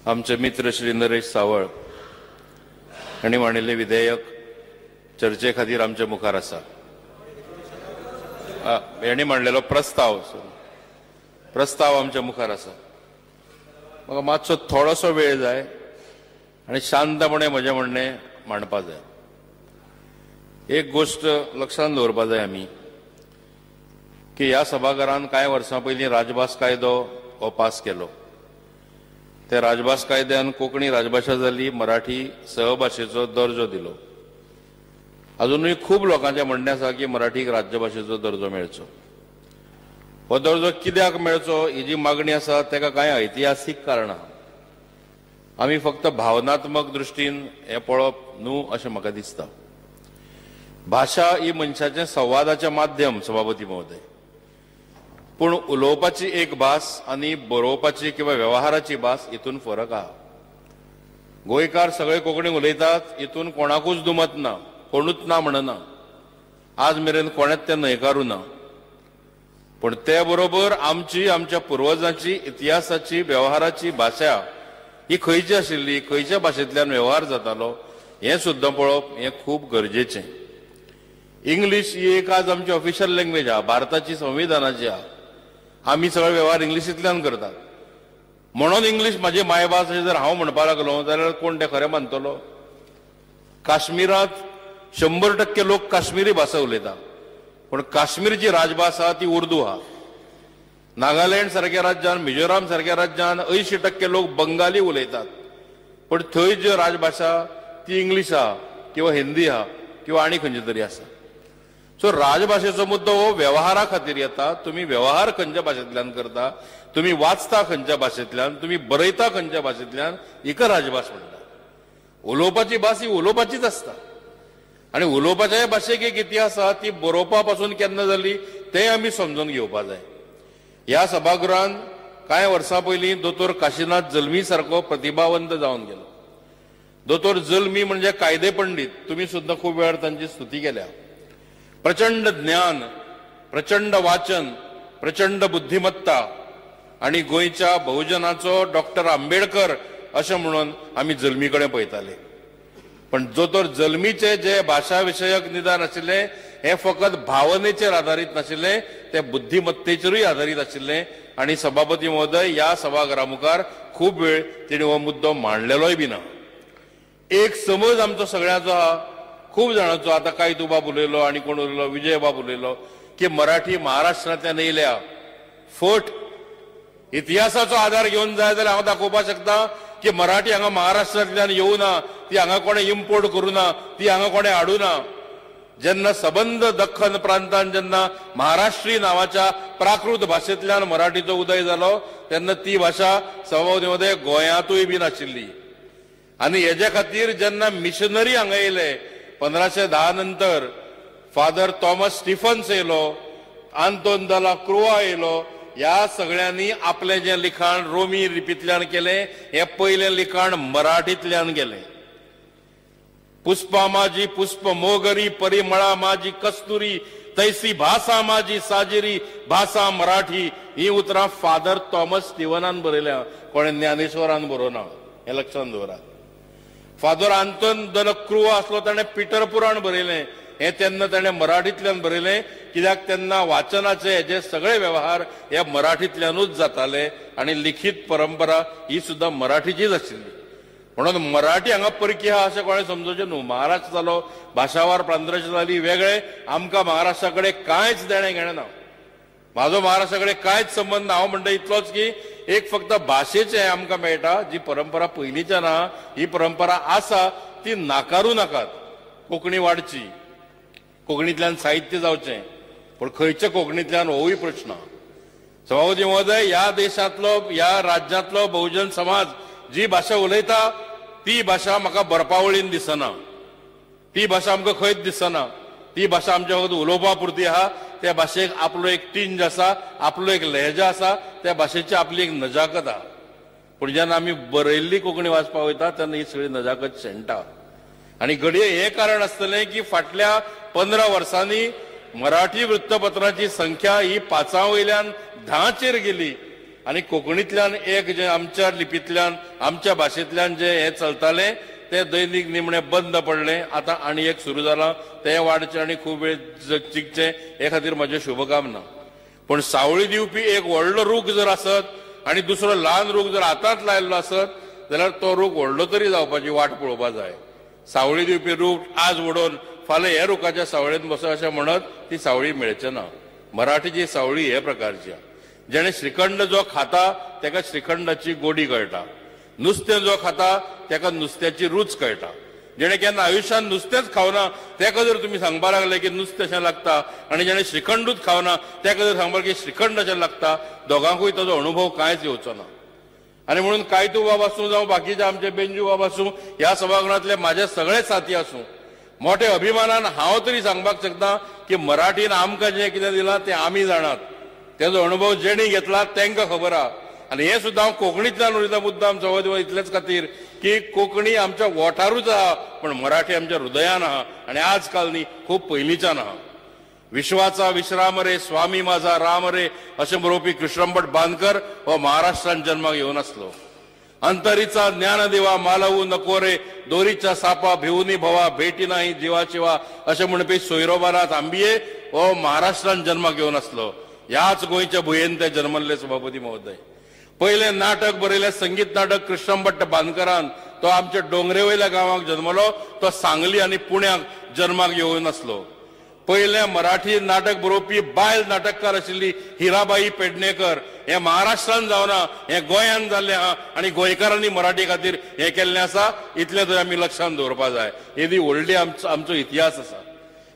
आमचे मित्र श्री नरेश सावळ हांणी मांडिल्लें विधेयक चर्चे खातीर आमच्या मुखार आसा. हांणी मांडलेलो प्रस्ताव आमच्या मुखार आसा. म्हाका मातसो थोडोसो वेळ जाय आनी शांतपणे म्हजें म्हणणें मांडपा जाय. एक गोश्ट लक्षांत दवरपा जाय आमी की ह्या सभाघरान कांय वर्सां पयलीं राजभास कायदो हो पास केलो. त्या राजभास कायद्यान कोंकणी राजभाशा जाली, मराठी सहभाशेचो दर्जो दिलो. अजुनूय खूब लोकांचें म्हणणें आसा की मराठीक राज्यभाशेचो दर्जो मेळचो. हो दर्जो कित्याक मेळचो ही जी मागणी आसा ताका कांय ऐतिहासीक कारणां. आमी फक्त भावनात्मक दृश्टीन हें पळोवप न्हू अशें म्हाका दिसता. भाशा ही मनशाचें संवादाचें माध्यम सभापती महोदय, पूण उलोवपाची एक भास आनी बरोवपाची किंवा वेव्हाराची भास हितून फरक आहा. गोंयकार सगळे कोंकणी उलयतात हितून कोणाकूच दुमत ना, कोणूच ना म्हणना, आज मेरेन कोणेच तें न्हयकारूं ना. पूण ते बरोबर आमची, आमच्या पुर्वजांची, इतिहासाची, वेव्हाराची भाशा ही खंयची आशिल्ली, खंयच्या भाशेंतल्यान वेव्हार जातालो हें सुद्दां पळोवप हें खूब गरजेचें. इंग्लीश ही एक आज आमची ऑफिशियल लँग्वेज आहा, भारताची संविधानाची आहा. आमी सगळे वेव्हार इंग्लिशींतल्यान करतात म्हणून इंग्लीश म्हाजी मायभास अशें जर हांव म्हणपाक लागलो जाल्यार कोण तें खरें मानतलो? काश्मीरांत 100% लोक काश्मीरी भाशा उलयता, पूण काश्मीरची राजभास आहा ती उर्दू आहा. नागालँड सारक्या राज्यान, मिझोराम सारक्या राज्यान 80% लोक बंगाली उलयतात, पूण थंय ज्यो राजभाशा ती इंग्लीश आहा किंवा हिंदी आहा किंवा आनी खंयची तरी आसा. सो राजभाशेचो मुद्दो हो वेव्हारा खातीर येता. तुमी वेव्हार खंयच्या भाशेंतल्यान करता, तुमी वाचता खंयच्या भाशेंतल्यान, तुमी बरयता खंयच्या भाशेंतल्यान, हिका राजभास म्हणटा. उलोवपाची भास ही उलोवपाचीच आसता आनी उलोवपाच्याय भाशेक एक इतिहास आहा, ती बरोवपा पासून केन्ना जाली तें आमी समजून घेवपा जाय. ह्या सभागृहान कांय वर्सां पयलीं दोतोर काशीनाथ जल्मी सारको प्रतिभावंत जावन गेलो. दोतोर जल्मी म्हणजे कायदे पंडीत, तुमी सुद्दां खूब वेळार तांची स्तुती केल्या. प्रचंड ज्ञान, प्रचंड वाचन, प्रचंड बुद्धिमत्ता आनी गोंयच्या बहुजनाचो डॉक्टर आंबेडकर अशें म्हणून आमी जल्मी कडेन पळयताले. पण दोतोर जल्मीचे जे भाशा विशयक निदान आशिल्लें हें फकत भावनेचेर आदारीत नाशिल्लें, तें बुद्धिमत्तेचेरूय आदारीत आशिल्लें. आनी सभापती महोदय, ह्या सभाघरा मुखार खूब वेळ तेणी हो मुद्दो मांडलेलोय बी ना. एक समज आमचो सगळ्यांचो आहा, खूब जाणांचो, आतां कांय तूं बाब उलयलो आनी कोण उलयलो, विजय बाब उलयलो की मराठी महाराष्ट्रांतल्यान येयल्या. फट. इतिहासाचो आदार घेवन जाय जाल्यार हांव दाखोवपाक शकता की मराठी हांगा महाराष्ट्रांतल्यान येवना, ती हांगा कोणें इम्पोर्ट करूं ना, ती हांगा कोणें हाडूं ना. जेन्ना सबंद दख्खन प्रांतान जेन्ना महाराष्ट्री नांवाच्या प्राकृत भाशेंतल्यान मराठीचो उदय जालो तेन्ना ती भाशा सभापती महोदय गोंयांतूय बी नाशिल्ली. आनी हेजे खातीर जेन्ना मिशनरी हांगा येयले 1510 नंतर, फादर थॉमस स्टिफन्स येयलो, आंतोन दला क्रुआ येयलो, ह्या सगळ्यांनी आपलें जें लिखाण रोमी लिपींतल्यान केलें हें पयलें लिखाण मराठींतल्यान केलें. पुष्पा माझी पुष्प मोगरी, परिमळा माझी कस्तुरी, तैसी भाषा माझी साजिरी, भाषा मराठी, ही उतरां फादर थॉमस स्टिवनान बरयल्या, कोणें ज्ञानेश्वरान बरोवना, हें लक्षांत दवरात. फादर आंतोन दल क्रुआ आसलो ताणें पिटर पुराण बरयलें, हें तेन्ना ताणें मराठींतल्यान बरयलें, कित्याक तेन्ना वाचनाचे हेजे सगळे वेव्हार हे मराठींतल्यानूच जाताले आनी लिखीत परंपरा ही सुद्दां मराठीचीच आशिल्ली. म्हणून मराठी हांगा परकी आहा अशें कोणें समजूचें न्हू. महाराष्ट्र जालो, भाशावार प्रांताची जाली वेगळे, आमकां महाराष्ट्रा कडेन कांयच देणें घेणें ना. म्हाजो महाराष्ट्रा कडेन कांयच संबंद ना. हांव म्हणटा इतलोच की एक फक्त भाशेचें आमकां मेळटा, जी परंपरा पयलींच्यान आहा, ही परंपरा आसा ती नाकारूं नाकात. कोंकणी वाडची, कोंकणींतल्यान साहित्य जावचें, पूण खंयच्या कोंकणींतल्यान होवूय प्रश्न. सभापती महोदय, ह्या देशांतलो, ह्या राज्यांतलो बहुजन समाज जी भाशा उलयता ती भाशा म्हाका बरपावळीन दिसना, ती भाशा आमकां खंयच दिसना. ती भाशा आमच्या फकत उलोवपा पुरती आहा. त्या भाशेक आपलो एक टिंज आसा, आपलो एक लहजा आसा, त्या भाशेची आपली एक नजाकत आहा. पूण जेन्ना आमी बरयल्ली कोंकणी वाचपाक वयता तेन्ना ही सगळी नजाकत शेणटा. आनी घडये हें कारण आसतलें की फाटल्या 15 वर्सांनी मराठी वृत्तपत्रांची संख्या ही 5 वयल्यान 10 गेली. आनी कोंकणींतल्यान एक जें आमच्या लिपींतल्यान आमच्या भाशेंतल्यान जें हें चलतालें तें दैनिक निमणें बंद पडलें. आतां आनी एक सुरू जालां, तें वाडचें आनी खूब वेळ जिखचें हे खातीर म्हज्यो शुभकामना. पूण सावळी दिवपी एक व्हडलो रूख जर आसत आनी दुसरो ल्हान रूख जर आतांच लायिल्लो आसत जाल्यार तो रूख व्हडलो तरी जावपाची वाट पळोवपा जाय. सावळी दिवपी रूख आज उडोवन फाल्यां ह्या रुखाच्या सावळेंत बस अशें म्हणत ती सावळी मेळचे ना. मराठीची सावळी हे प्रकारची, जेणे श्रीखंड जो खाता ताका श्रीखंडाची गोडी कळटा, नुस्तें जो खाता ताका नुस्त्याची रूच कळटा. जेणे केन्ना आयुश्यांत नुस्तेंच खावना ताका जर तुमी सांगपाक लागले की नुस्तें अशें लागता आनी जेणे श्रीखंडूच खावना ताका जर सांगपाक की श्रीखंड अशें लागता, दोगांकूय ताजो अनुभव कांयच येवचो ना. आनी म्हणून कायतू बाब आसूं जावं बाकीचे आमचे बेंजू बाब आसूं, ह्या सभागृहांतले माझे सगळे साथी आसूं, मोठे अभिमानान हांव तरी सांगपाक शकता की मराठीन आमकां जें कितें दिलां तें आमी जाणात, तेजो अणभव जेणी घेतला तांकां खबर आहा. आनी हें सुद्दां हांव कोंकणींतल्यान उलयतां मुद्दाम सभापती इतलेच खातीर की कोंकणी आमच्या वोठारूच आहा पण मराठी आमच्या हृदयान आहा आनी आज काल न्ही खूब पयलींच्यान आहा. विश्वाचा विश्राम रे स्वामी माझा राम रे अशें बरोवपी कृष्णभट बांदकर हो महाराष्ट्रान जन्माक येवन आसलो. अंतरीचा ज्ञानदेवा मालवू नको रे दोरीच्या सापा भिवनी भवा भेटी नाही जीवा शिवा अशें म्हणपी सोयरोबानाथ आंबिये हो महाराष्ट्रान जन्माक येवन आसलो. ह्याच गोंयच्या भुंयेन ते जन्मल्ले सभापती महोदय. पयलें नाटक बरयलें संगीत नाटक कृष्णभट्ट बांदकरान, तो आमच्या डोंगरे वयल्या गांवाक जन्मलो, तो सांगली आनी पुण्याक जन्माक येवन आसलो. पयलें मराठी नाटक बरोवपी बायल नाटककार आशिल्ली हिराबाई पेडणेकर, हें महाराष्ट्रान जावना हें गोंयान जाल्लें आहा आनी गोंयकारांनी मराठी खातीर हें केल्लें आसा. इतलें तरी आमी लक्षांत दवरपा जाय. येदी व्हडली आमचो इतिहास आसा.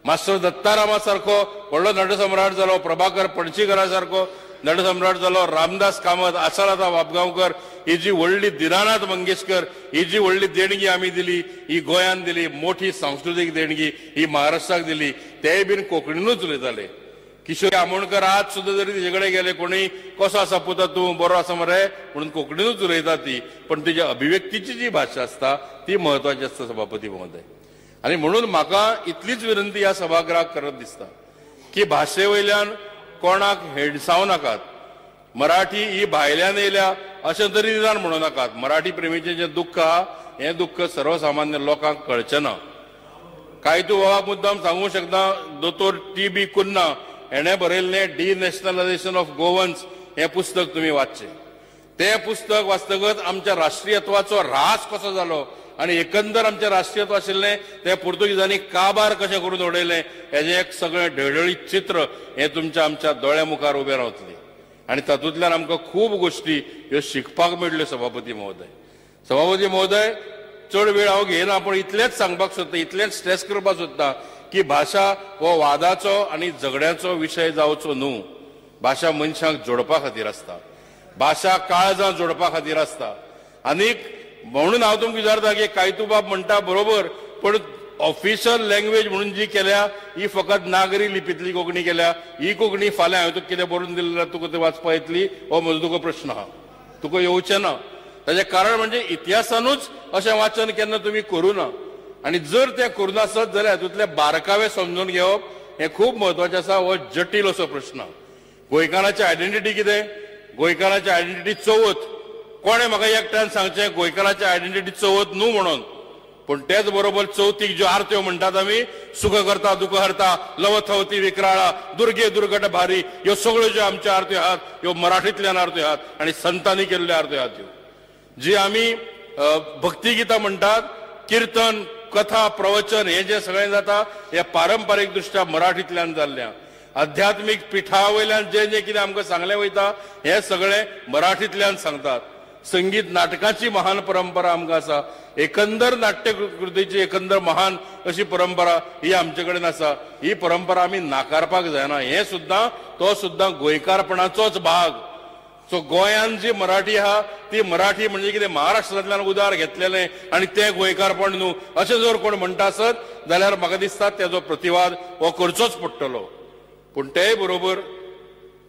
मास्टर दत्तारामा सारको व्हडलो नटसम्राट जालो, प्रभाकर पणशीकरा सारको नटसम्राट जालो, रामदास कामत, आशालता वाबगांवकर ही जी व्हडली, दिनानाथ मंगेशकर ही जी व्हडली देणगी आमी दिली, ही गोंयान दिली, मोठी सांस्कृतीक देणगी ही महाराष्ट्राक दिली, तेय बीन कोंकणीनूच उलयताले. किशोर आमोणकर आज सुद्दां जरी तिजे कडेन गेले कोणी कसो आसा पुता तूं बरो आसा मरे म्हणून कोंकणीनूच उलयता ती, पण तिच्या अभिव्यक्तीची जी भाशा आसता ती म्हत्वाची आसता सभापती महोदय. आनी म्हणून म्हाका इतलीच विनंती ह्या सभागृहाक करत दिसता की भाशे वयल्यान कोणाक हेडसावं नाकात. मराठी ही भायल्यान येयल्या अशें तरी निदान म्हणू नाकात. मराठी प्रेमीचें जें दुख्ख आहा हें दुख्ख सर्वसामान्य लोकांक कळचें ना. कायतू बाबाक मुद्दाम सांगूंक शकता, दोतोर टी बी कुन्हा हेणें बरयल्लें डिनॅशनलायझेशन ऑफ गोवन्स हें पुस्तक तुमी वाचचें. तें पुस्तक वाचतकच आमच्या राष्ट्रीयत्वाचो ऱ्हास कसो जालो आनी एकंदर आमचें राष्ट्रीयत्व आशिल्लें तें पुर्तुगीजांनी काबार कशें करून उडयलें हेजें एक सगळें ढळढळीत चित्र हें तुमच्या आमच्या दोळ्या मुखार उबें रावतलें आनी तातूंतल्यान आमकां खूब गोश्टी ह्यो शिकपाक मेळ्ळ्यो सभापती महोदय. सभापती महोदय, चड वेळ हांव घेयना पूण इतलेंच सांगपाक सोदता, इतलेंच स्ट्रेस करपाक सोदता की भाशा हो वादाचो आनी झगड्याचो विशय जावचो न्हू. भाशा मनशांक जोडपा खातीर आसता, भाशा काळजां जोडपा खातीर आसता. आनीक म्हणून हांव तुमकां विचारता की कायतूबाब म्हणटा बरोबर, पण ऑफिशियल लँग्वेज म्हणून जी केल्या ही फकत नागरी लिपींतली कोंकणी केल्या. ही कोंकणी फाल्यां हांवें तुका कितें बरोवन दिलें जाल्यार तुका तें वाचपा येतली हो म्हजो तुका प्रश्न आहा, तुका येवचें ना. ताचें कारण म्हणजे इतिहासानूच अशें वाचन केन्ना तुमी करूं ना आनी जर तें करूं नासत जाल्यार हातूंतले बारकावे समजून घेवप हें खूब म्हत्वाचें आसा. हो जटील असो प्रश्न. गोंयकाराची आयडेंटिटी कितें? गोंयकाराची आयडेंटिटी चवथ. कोणें म्हाका एकट्यान सांगचें गोंयकाराची आयडेंटिटी चवथ न्हू म्हणून, पूण तेच बरोबर चवथीक ज्यो आरत्यो म्हणटात आमी, सुख करता दुख हरता लवथवती विक्राळा दुर्गे दुर्गट भारी, ह्यो सगळ्यो ज्यो आमच्यो आरत्यो आहात ह्यो मराठींतल्यान आरत्यो आहात आनी संतांनी केल्ल्यो आरत्यो आहात. ह्यो जी आमी भक्तिगितां म्हणटात, किर्तन, कथा, प्रवचन हें जें सगळें जाता हें पारंपारीक दृश्ट्या मराठींतल्यान जाल्लें. आध्यात्मीक पिठा वयल्यान जें जें कितें आमकां सांगलें वयता हें सगळें मराठींतल्यान सांगतात. संगीत नाटकाची महान परंपरा आमकां आसा, एकंदर नाट्यकृतीची एकंदर महान अशी परंपरा ही आमचे कडेन आसा. ही परंपरा आमी नाकारपाक जायना. हें सुद्दां तो सुद्दां गोंयकारपणाचोच भाग. सो गोंयान जी मराठी आहा ती मराठी म्हणजे कितें महाराष्ट्रांतल्यान उदार घेतलेलें आनी तें गोंयकारपण न्हू अशें जर कोण म्हणटा आसत जाल्यार म्हाका दिसता तेजो प्रतिवाद हो करचोच पडटलो. पूण तेय बरोबर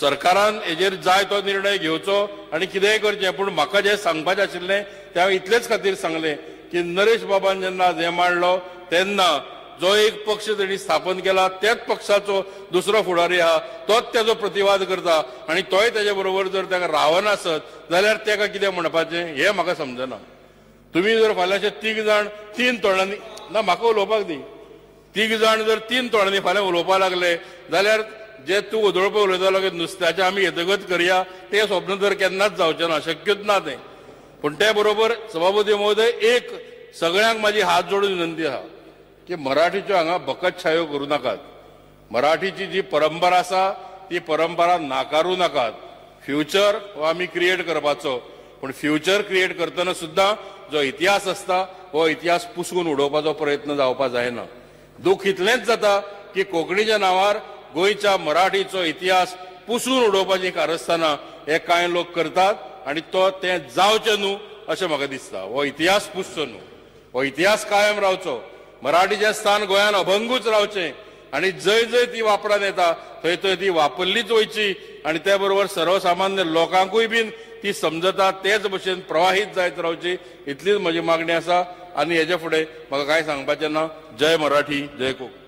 सरकारान हेजेर जाय तो निर्णय घेवचो आनी कितेंय करचें. पूण म्हाका जें सांगपाचें आशिल्लें तें हांवें इतलेच खातीर सांगलें की नरेश बाबान जेन्ना हें मांडलो तेन्ना जो एक पक्ष तेणी स्थापन केला त्याच पक्षाचो दुसरो फुडारी आहा तोच तेजो प्रतिवाद करता आनी तोय तेजे बरोबर जर ताका रावनासत जाल्यार ताका कितें म्हणपाचें हें म्हाका समजना. तुमी जर फाल्यां तीग जाण तीन तोंडांनी, ना म्हाका उलोवपाक दी, तीग जाण जर तीन तोंडांनी फाल्यां उलोवपाक लागले जाल्यार जे तूं उदळपा उलयतालो की नुस्त्याचें आमी येतगत करया, तें स्वप्न तर केन्नाच जावचें ना, शक्यूच ना तें. पूण ते बरोबर सभापती महोदय, एक सगळ्यांक म्हाजी हात जोडून विनंती आहा की मराठीच्यो हांगा बकतछायो करूं नाकात. मराठीची जी परंपरा आसा ती परंपरा नाकारूं नाकात. फ्युचर हो आमी क्रिएट करपाचो, पूण फ्युचर क्रिएट करतना सुद्दां जो इतिहास आसता हो इतिहास पुसून उडोवपाचो प्रयत्न जावपा जायना. दुःख इतलेंच जाता की कोंकणीच्या नांवार गोंयच्या मराठीचो इतिहास पुसून उडोवपाची कारस्थानां हे कांय लोक करतात आनी तो तें जावचें न्हू अशें म्हाका दिसता. हो इतिहास पुसचो न्हू, हो इतिहास कायम रावचो. मराठीचें स्थान गोंयान अभंगूच रावचें आनी जंय जंय ती वापरान येता थंय थंय ती वापरलीच वयची आनी त्या बरोबर सर्वसामान्य लोकांकूय बीन ती समजता तेच भशेन प्रवाहीत जायत रावची, इतलीच म्हजी मागणी आसा. आनी हेजे फुडें म्हाका कांय सांगपाचें ना. जय मराठी, जय कोंकणी.